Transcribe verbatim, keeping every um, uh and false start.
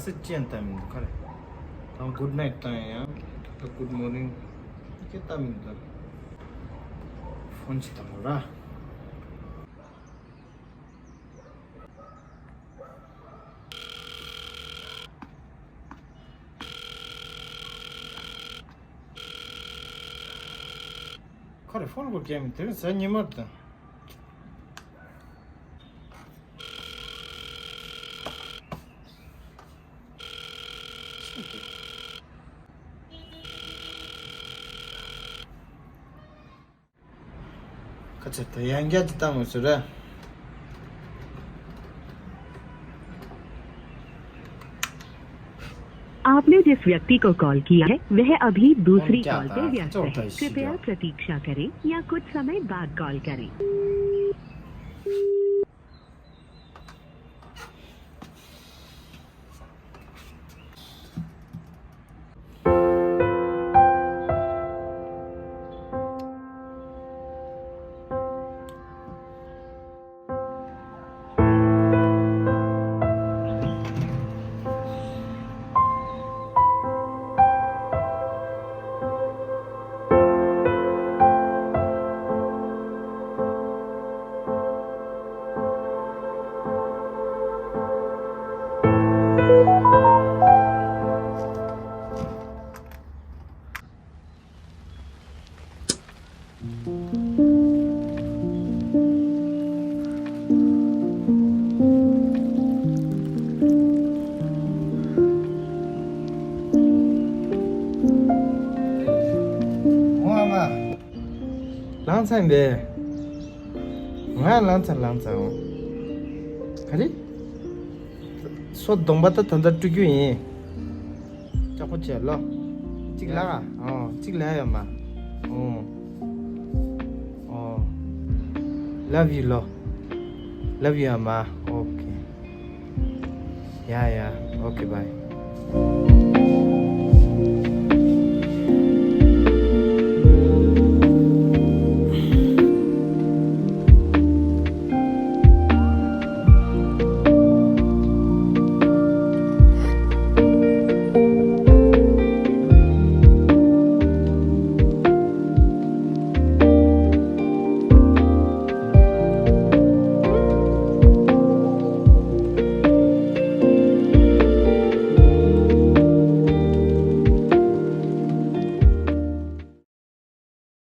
སི་ཅན་ལྟ་མི་འདུག་ག་རེ། ད་གུད་ནའིཊ་བཏང་ཡང་ད་གུད་མོར་ནིང་སྐད་ལྟ་མི་འདུག་ཕོན་ཅིག་བཏང་དགོས་ར། ཁ་རེ་ཕོན་གོ་སྐད་མི་དེ་རིང་གཟའ་ཉི་མ་དང་། ཁ་ཚ་ད་ཡང་བསྐྱར་ཅིག་བཏང་དགོས་ཟེར་ར། आपने जिस व्यक्ति को कॉल किया है, वह अभी दूसरी कॉल पे व्यस्त है। कृपया प्रतीक्षा करें या कुछ समय बाद कॉल करें। ལངས་ཚར་འདི། ང་ལངས་ཚར་ལངས་ཚར་འོང་། ག་རེ། སོ་གདོང་པ་ད་ད་ལྟ་བཀྲུ་རྒྱུ་ཡིན། ལྕགས་པོ་བྱས་ལོ། གཅིག་ལ་ཨ། ཨོ་གཅིག་ལ་ཡོད་མ། ཨོ། ཨོ། Love you ལོ། Love you ཨ་མ། Okay. Yeah, yeah. Okay, bye.